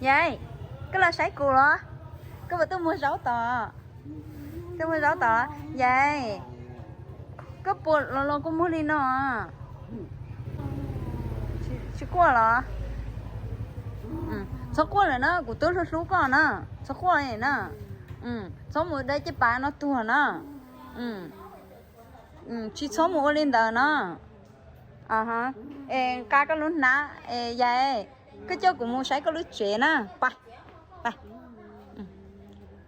Yais, koj los saib kuv los? Koj puas tuaj muag zaub tod? Tuaj muag zaub tod. Yais, koj puas los los kua muag li no? Tsis quaj los? Txhob quaj lawm na, kuv twb hlub hlub koj na. Txhob quaj na. Txhob mus dai cej pas no tuag na. Tsis txhob mus ua li ntawd no. Es nqa koj lub hnab es Yais, koj coj kuv mus saib koj lub tsev na. Pais, pais.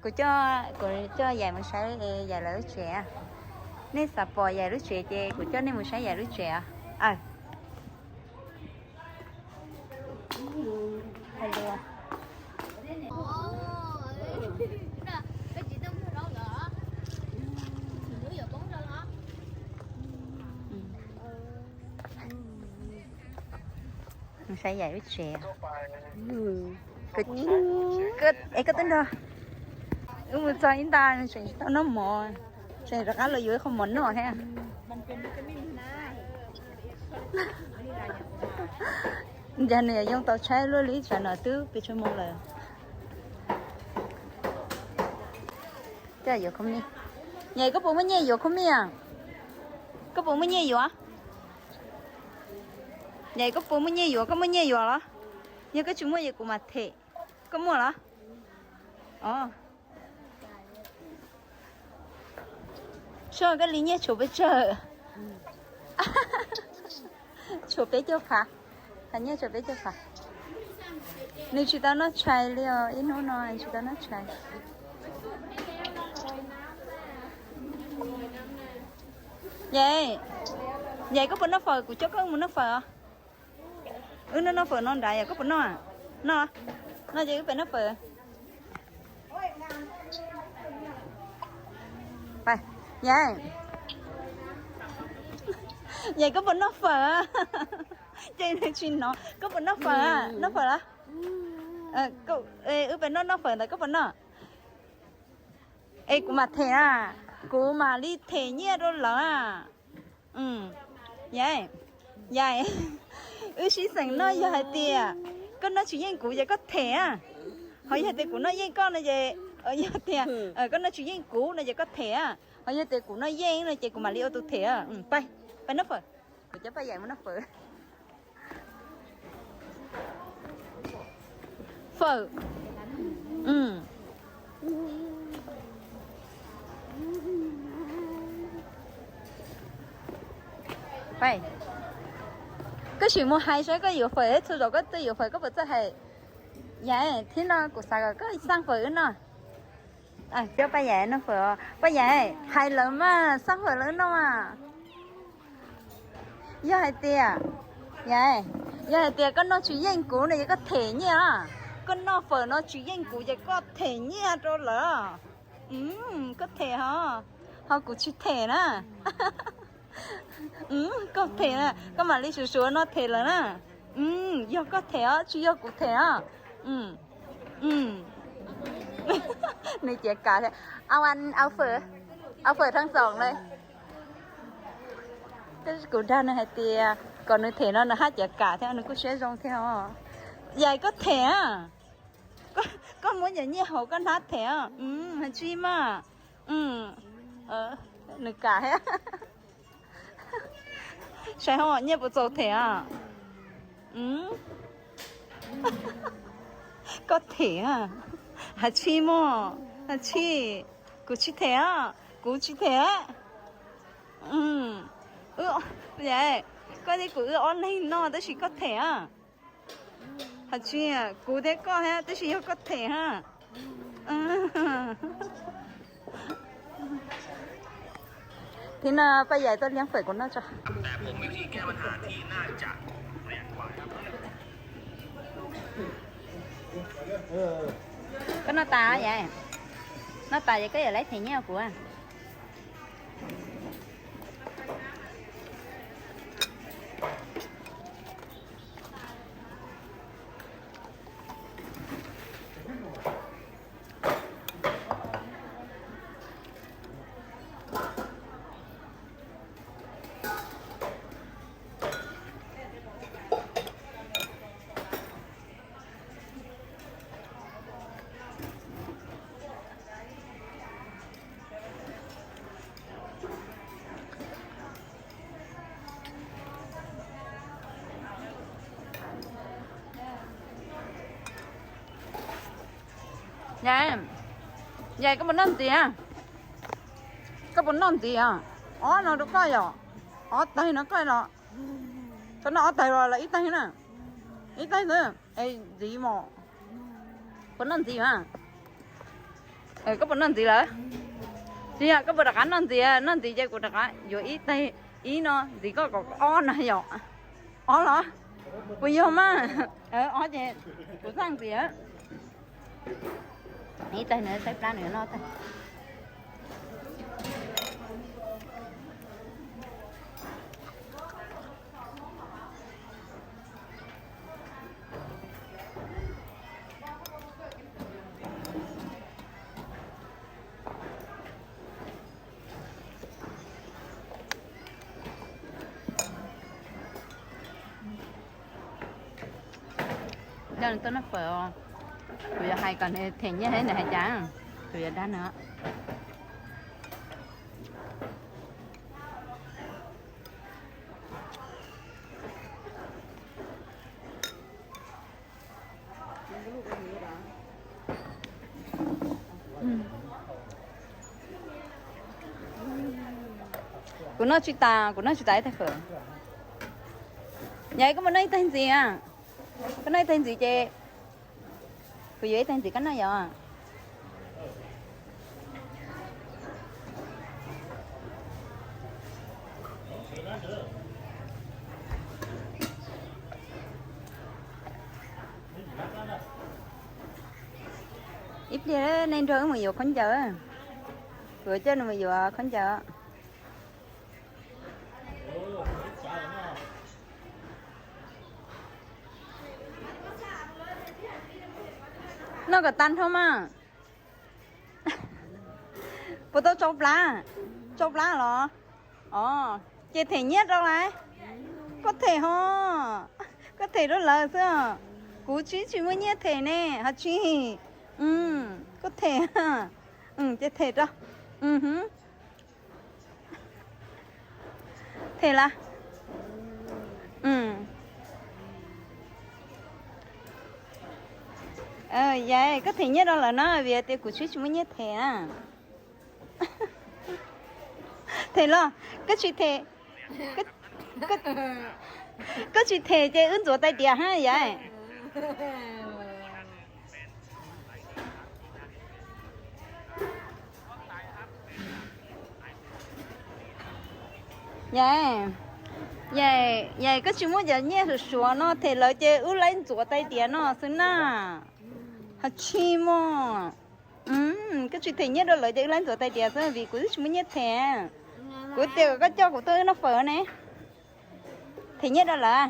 Kuv coj, kuv coj Yais mus saib Yais lawv lub tsev. Nej xav pom Yais lub tsev ces kuv coj nej mus saib Yais lub tsev. Saib Yais lub tsev. Es koj twb nrog wb mus txog ib nta tseem tsis tau noj mov, tseem rov qab los yuav ib qho mov noj thiab. Cas nws yuav yoo tau tshaib luaj li, tsam no twb pes tsawg moos lawm. Coj yuav khub mij. Yais, koj puas muaj nyiaj yuav khub mij? Koj puas muaj nyiaj yuav? Yais, koj puas muaj nyiaj yuav? Koj muaj nyiaj yuav los? Yog koj tsis muaj ces kuv mam them. Koj muaj los? Os, koj li nyiaj tshuav pes tsawg? Tshuav peb caug phav. Qhov nyiaj tshuav peb caug phav. Nws tsis tau noj tshais li os, ib hnub no nws tsis tau noj tshais. Yais, Yais, koj puas noj fawm? Kuv coj koj mus noj fawm os. Wb noj noj fawm no nrad, Yais, koj puas noj? Noj, noj ces wb pem noj fawm. Yais, Yais, koj puas noj fawm? Ces nws tsis hnov. Koj puas noj fawm? Noj fawm los? Wb pem noj noj fawm ntawd, koj puas noj? Es kuv mam them na, kuv mam li them nyiaj rau lawv. Yais, Yais, wb sib xeem noj, yog hais tias koj noj tsis yeej kuv ces koj them. Ho yog tias kuv noj yeej koj no ces, yog tias koj noj tsis yeej kuv no ces koj them. Ho yog tias kuv noj yeej no ces kuv mam li ua tus them. Pais, pais noj fawm. Kuv coj Paj Yais mus noj fawm. Fawm. Koj sim mus hais saib koj yuav fawm, txhua zaus koj tuaj yuav fawm koj puas txawj hais. Yais, thib no kuv xav kom koj xaj fawm wb noj. Coj Paj Yais noj fawm. Paj Yais, hais lawv mas, xaj fawm lawv noj mas. Yog hais tias, Yais, yog hais tias koj noj tsis yeej kuv no ces koj them nyiaj. Koj noj fawm no tsis yeej kuv ces koj them nyiaj rau lawv. Koj them ho, ho kuv tsis them na. Koj them na, koj mam li suav suav no them lawm na. Yog koj them os, tsis yog kuv them os. Nws ciav kam thiab. Au ăn, au phở, au phở thơm giọng đây. Tab sis kuv dag nws hais tias kom nws them no nws haj ciav kam thiab, nws kuj siab zoo thiab os. Yais, koj them a, koj muab cov nyiaj hauv koj hnab them os. Hais tsis mas, nws kam thiab. Saib ho nyiaj puas txaus them a. Koj them a, hais tsis mas, hais tsis, kuv tsis them a, kuv tsis them. Koj thiab kuv wb ob leeg noj tab sis koj them a. Hais tsis, kuv thiab koj thiab tab sis yog koj them a. Thib no Paj Yais tuaj liab fawm kuv noj tso. Koj noj tas Yais? Noj tas ces koj yuav laib them nyiaj kuv. Yais, yais koj puas noj ntxiv? Koj puas noj ntxiv? Ob no rau koj yom. Ob tag no koj los. Koj noj ob tag los lawv ib tag na. Ib tag xwb es ntxiv mos. Puas noj ntxiv mas? Koj puas noj ntxiv lawm? Tsis yog, koj puas rov qab noj ntxiv? Noj ntxiv ces kuv rov qab yuav ib tag ib no ntxiv koj kom ob no yom. Ob los? Puas yog mas? Ob ces kuv txaj ntxiv. Ib tag nws saib plab nws noj tag. Coj nws tuaj noj fawm os. Kuv yuav hais kom nws them nyiaj thiab nws hais cas, kuv yuav dag nws. Kuv noj tsis tas, kuv noj tsis tas ib tag fawm. Yais, koj puas noj ib tag ntxiv a? Koj noj ib tag ntxiv ces kuv yuav ib tag ntxiv koj noj yom. Ib pliag nej nrog wb mus yuav khaub ncaws. Kuv coj nws mus yuav khaub ncaws. Noj kom tag nrho mas. Puas tau tsau plab? Tsau plab los? Os, ces them nyiaj rau lawm. Koj them ho, koj them rau lawv xwb. Kuv tsis, tsis muaj nyiaj them ne, ho tsis. Koj them, ces them rau. Them lawm. Yais, koj them nyiaj rau lawv na, vim tias kuv tsis, tsis muaj nyiaj them na. Them los, koj tsis them, koj tsis them ces wb ntxuav tais diav ha yais. Yais, yais, yais, koj tsis muab cov nyiaj suav suav no them lawv ces wb laib ntxuav tais diav no xwb na. Ho tsis mog. Koj tsis them nyiaj rau lawv ces wb laib ntxuav tais diav xwb vim kuv twb tsis muaj nyiaj them. Kuv tias kom koj coj kuv tuaj wb noj fawm ne. Them nyiaj rau lawv.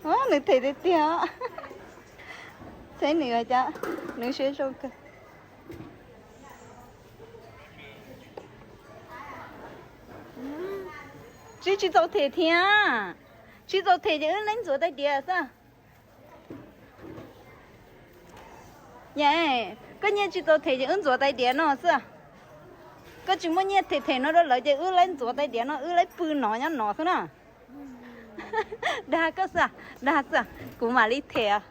Nws them tiag tiag. Saib nws, nws siab zoo kawg. Tsis, tsis txaus them thiab. Tsis txaus them ces wb laib ntxuav tais diav xwb. Yais, koj nyiaj tsis txaus them ces wb ntxuav tais diav no xwb. Koj tsis muaj nyiaj them them no rau lawv ces wb laib ntxuav tais diav no, wb laib pw no nyob no xwb na. Dag koj xwb, dag xwb, kuv mam li them.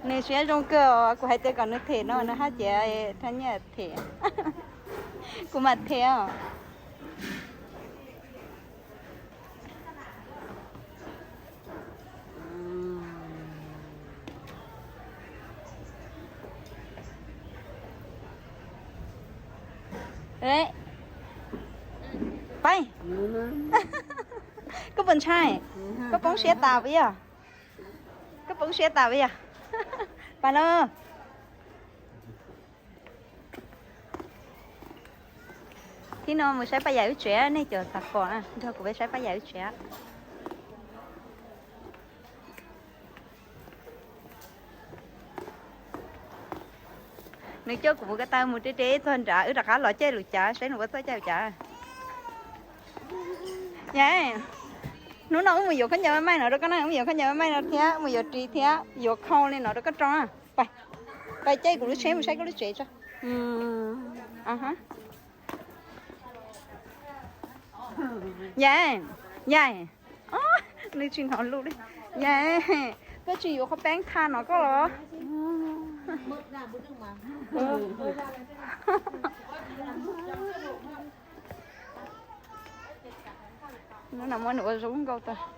Nws siab zoo kawg os, kuv hais tias kom nws them no nws haj ciav rho nyiaj them. Kuv mam them os. Pab, koj puas ntshai? Koj poob siab tas puas yog? Koj poob siab tas puas yog? Pab lauj. Thib no mus saib Paj Yais lub tsev, nej cov xav pom na, nrog kuv peb saib Paj Yais lub tsev. Nws coj kuv mus ko taw mus deb deb txog nrad, wb rov qab los caij lus cav saib nws puas txawj caij lus cav. Yais, hnub no wb mus yuav khaub ncaws maij no rau koj na, wb mus yuav khaub ncaws maij no thiab mus yuav ris thiab yuav khau li no rau koj rau na. Pais, pais caij kuv lub tsheb mus saib koj lub tsev tso. Aha. Yam, yam, nws tsis hnov lus li. Yam, koj tsis yuav qhov peeb tha no koj los? Hnub no muaj nws ua zoo nkauj tag.